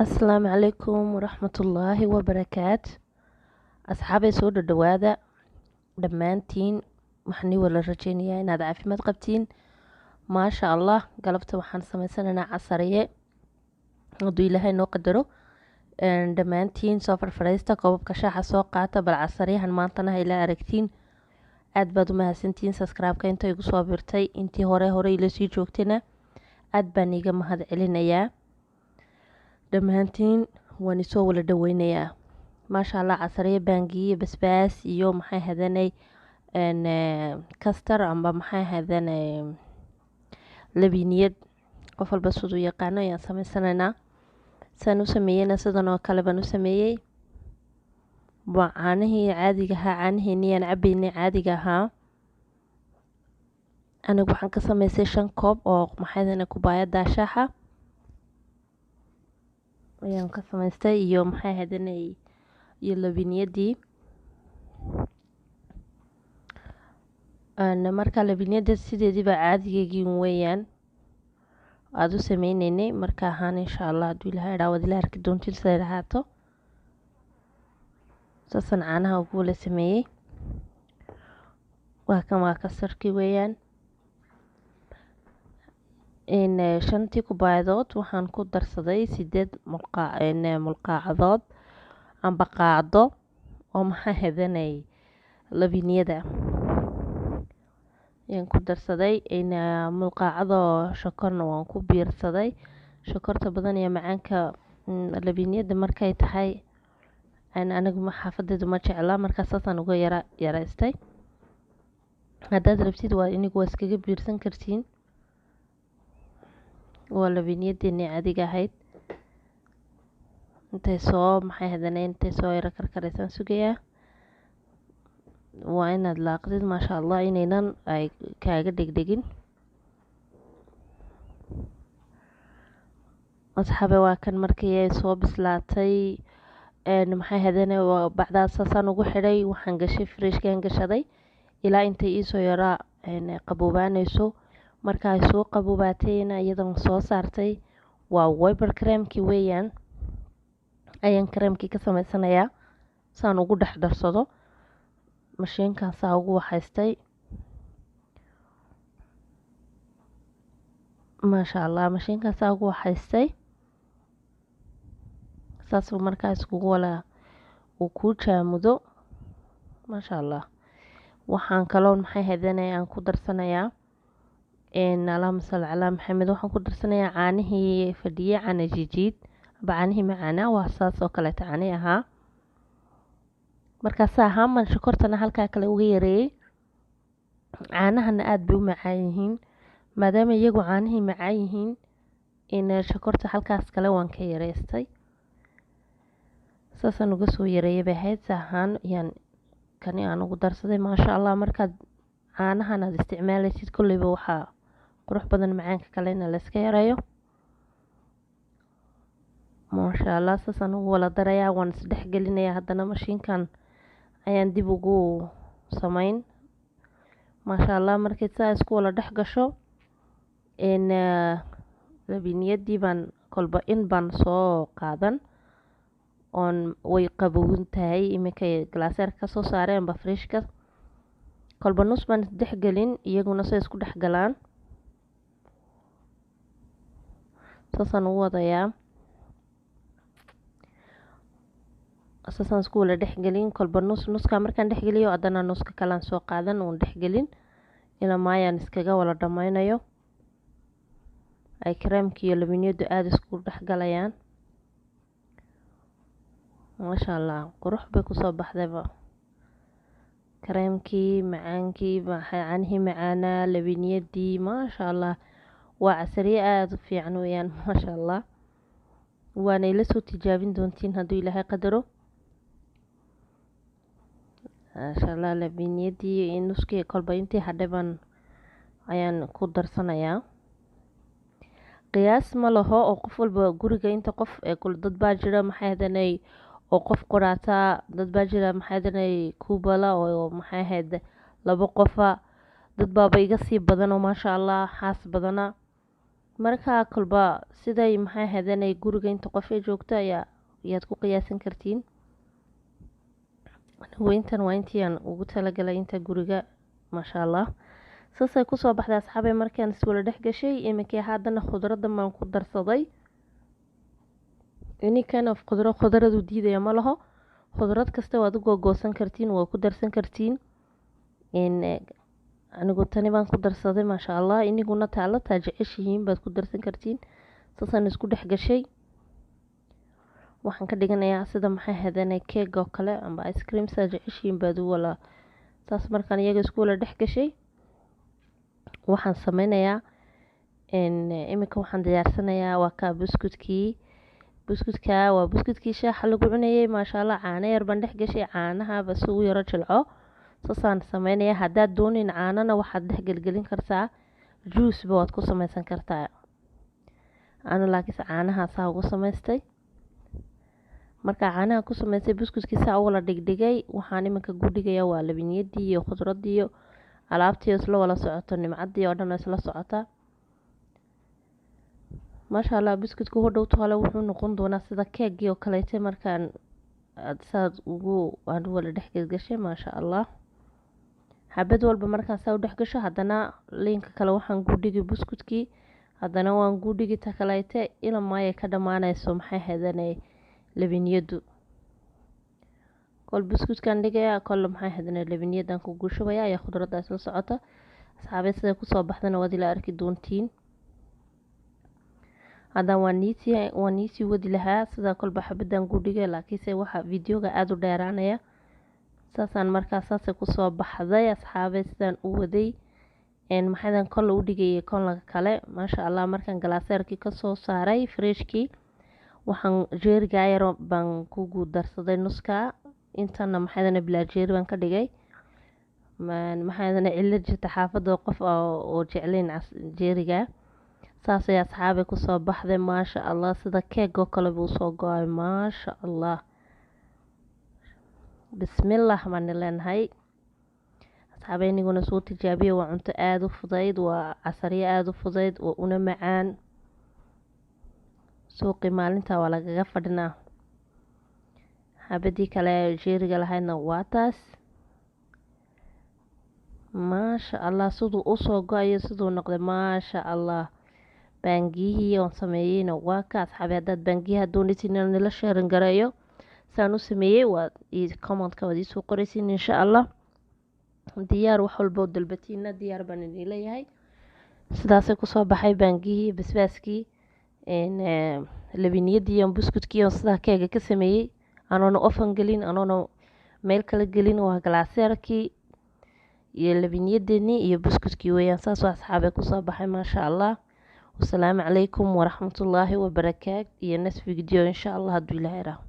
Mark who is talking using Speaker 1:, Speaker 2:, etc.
Speaker 1: Asalaamu calaykum waraxmatullaahi wabarakaatu. Asxaabay, soo dhadhawaada dhammaantiin. Waxaan ii wada rajeynayaa inaad caafimaad qabtiin. Maasha Allah, galabta waxaan sameysanaynaa casariye, hadduu Ilaahay noo qadaro. Dhammaantiin soo farfareysta, koobabka shaaxa soo qaata. Bal casariyahan maantana ha ila aragtiin. Aad baad u mahadsantihiin subscribe-ka inta igu soo birtay, intii hore hore ila sii joogtayna aad baan iiga mahad celinayaa. Dhammaantiin waan isoo wala dhaweynayaa. Maasha Allah, casariye baangiye, basbaas iyo maxay hadanay custard amba maxay hadanay labiniyad, qof walba siduu yaqaano ayaan sameysanaynaa. Saan u sameeyeyna sidan oo kale baan u sameeyey. Waa caanihii caadiga ahaa, caanihiiniyaan cabaynay caadiga ahaa. Anigu waxaan ka sameysay 5 koob oo maxay hadanay kubaayada shaaxa ayaan ka samaystay iyo maxay hadanay iyo labiniyadii. Marka labiniyada sideediiba caadigeygii weeyaan aada u sameyneynay. Marka ahaan, insha Allah, hadduu Ilahay idhaa, waad ila arki doontiin siday ahaato. Saasaan caanaha ugu wala sameeyey. Waa kan, waa kasarkii weeyaan. 5tii kubaayadood waxaan ku darsaday 8 mulqaacadood amba qaado oo maxaa hadanay labiniyada ayaan ku darsaday. Mulqaacadoo shokorna waan ku biirsaday. Shokorta badan iyo macaanka labiniyada markay tahay anigu xaafadeedu ma jecla, markaa saasaan uga yara yaraystay. Haddaad rabtid waa inigu waa iskaga biirsan kartiin. Waa labiniyadeennii caadiga ahayd. Intay soo maxay hadanay, intay soo yaro karkaraysaan sugayaa. Waa inaad laaqdid, maasha Allah, inaynan ay kaaga dhegdhegin. Asxaabe, waa kan markii ay soo bislaatay maxay hadanay, bacdaas saasaan ugu xidhay. Waxaan gashay frishkaan gashaday ilaa intay iisoo yaraa qaboobaanayso. Marka ay soo qaboobaatayna iyadan soo saartay, waa wiber creamkii weeyaan. Ayaan kareemkii ka sameysanayaa saan ugu dhex darsado. Mashiinkaasaa ugu waxaystay, maasha Allah. Mashiinkaasaa ugu waxaystay, saasuu markaa iskugu wala uu kuu jaamudo, maasha Allah. Waxaan kaloo maxay hadanay aan ku darsanayaa, allahuma salli calaa Maxamed, waxaan ku darsanayaa caanihii fadhiyey, caana jijiid amba caanihii macaanaa. Waa saas oo kaleeta caanihi ahaa. Markaasa ahaan shokortana halkaa kale uga yareeyey. Caanahana aada bay u macaan yihiin. Maadaama iyagu caanihii macaan yihiin, in shokorta halkaas kale waan ka yareystay, saasaan uga soo yareeyay bay ahayd. Sa ahaan ayaan kani aan ugu darsaday, maasha Allah. Markaad caanahan aada isticmaalaysid, kolleyba waxaa qurux badan macaanka kale in layska yareeyo, maasha Allah. Saasaan ugu wala darayaa, waan isdhex gelinayaa. Haddana mashiinkan ayaan dib ugu sameyn, maasha Allah. Markay saa isku wala dhex gasho, labiniyadii baan kolba in baan soo qaadan oon way qabowin tahay iminkay galaaseerka kasoo saareenba frishka. Kolba nus baan isdhexgelin, iyaguna say isku dhex galaan. Saasaan ugu wadayaa, saasaan isku wala dhexgelin. Kolba nus nuskaa markaan dhexgeliyo, haddana nuska kalaan soo qaadan uun dhexgelin ilaa maayaan iskaga wala dhammaynayo. Ay kareemka iyo labiniyadu aada isku dhexgalayaan, maasha Allah. Qurux bay kusoo baxdayba. Kareemkii macaankii, caanihii macaanaa, labiniyadii, maasha Allah. Waa casariye aada u fiican weeyaan, maasha Allah. Waana ila soo tijaabin doontiin hadduu Ilaahay qadaro, maasha Allah. Labiniyadii nuskii kolba intii hadhay baan ayaan ku darsanayaa. Qiyaas ma laho oo qof walba guriga inta qof dad baa jira maxay hadanay oo qof qoraataa, dad baa jira maxay hadanay kuubala oo maxay ahayd 2 qofa, dad baaba iga sii badan oo maasha Allah xaas badana. Markaa kolba siday maxay ahaydeen guriga inta qof ee joogto ayaad ku qiyaasan kartiin. Anigu intan waa intii aan ugu talagalay inta guriga, maasha Allah. Saasay kusoo baxday asxaabay markaan iswala dhex gashay. Iminkii haddana khudradan baan ku darsaday. Any kind of khudro, khudradu diidaya ma laho. Khudrad kasta waad u googoosan kartiin, waa ku darsan kartiin. Anigu tani baan ku darsaday, maasha Allah. Iniguna taalo taa jeceshihiin baad ku darsan kartiin. Saasaan isku dhex gashay. Waxaan ka dhiganayaa sida maxay ahaydeen keeg oo kale amba ice cream, saa jeceshihiin baad u wala. Saas markaan iyaga isku wala dhex gashay, waxaan sameynayaa iminka waxaan diyaarsanayaa waa kaa buskudkii. Buskudka waa buskudkii shaaxa lagu cunayay, maasha Allah. Caano yar baan dhex gashay, caanahaba si u yaro jilco. Saasaan sameynayaa. Haddaad doonin caanana, waxaad dhex gelgelin kartaa juiceba, waad ku sameysan kartaa. Anu laakiinse caanaha saa ugu samaystay. Marka caanaha ku samaystay, buskudkii saa u wala dhigdhigay. Waxaan iminka gudhigayaa waa labiniyadii iyo khudradii iyo alaabtii isla wala socoto, nimcadii oo dhan oo isla socota, maasha Allah. Buskudku hodhow toole wuxuu noqon doonaa sida keegii oo kaleete markaan aad saad ugu aan wala dhex gelgashay, maasha Allah. Xabad walba markaan saa u dhex gasho, haddana liinka kale waxaan gudhigi buskudkii, haddana waan gudhigi ta kaleete ilamaaya ka dhammaanayso maxay ahaydane labiniyadu. Kol buskudkan dhigaya, kol maxay ahaydane labiniyadan ku gushubaya ayaa khudradda isla socota. Asxaabay, siday kusoo baxdana waad ila arki doontiin. Haddana waan niisii wadi lahaa sida kolba xabadan gudhigay, laakiinse waxa videoga aada u dheeraanaya. Saasaan markaa saasay kusoo baxday asxaabay, sidaan u waday maxaydan kolla u dhigayay kolka kale, maasha Allah. Markaan galaaseerkii kasoo saaray fridgekii, waxaan jeeriga yar baan ku darsaday nuska. Intana maxaydana bilaa jeeri baan ka dhigay. Maxaydana cilo jirta xaafadda qof oo jeclayn jeeriga. Saasay asxaabay kusoo baxday, maasha Allah. Sida keeg oo kale buu soo go-ay, maasha Allah. Bismillah baan leenahay asxaabay. Iniguna soo tijaabiya. Waa cunto aada u fudayd, waa casariyo aada u fudayd oo una macaan. Suuqii maalinta waa lagaga fadhinaa. Xabadii kale jeeriga lahaydna waa taas, maasha Allah. Siduu usoo go-ayo, siduu noqday, maasha Allah. Baangiyihii oon sameeyeyna waa ka asxaabi. Haddaad baangiyaha doonaysin inaan nila sharing gareeyo saan u sameeyey, waad commentka waad iisoo qoraysiin, insha Allah. Diyaar, wax walba oo dalbatiina diyaar baan idin leeyahay. Sidaasay kusoo baxay baangihii, basbaaskii, labiniyadii iyo buskudkii oon sidaa keega ka sameeyey, anoona oven gelin, anoona meel kala gelin. Waa galaaseerkii iyo labiniyadeenii iyo buskudkii weeyaan. Saasoo asxaabay kusoo baxay, maasha Allah. Wasalaamu calaykum waraxmatullaahi wabarakaat iyo next video, insha Allah, hadduu Ilaahay raaho.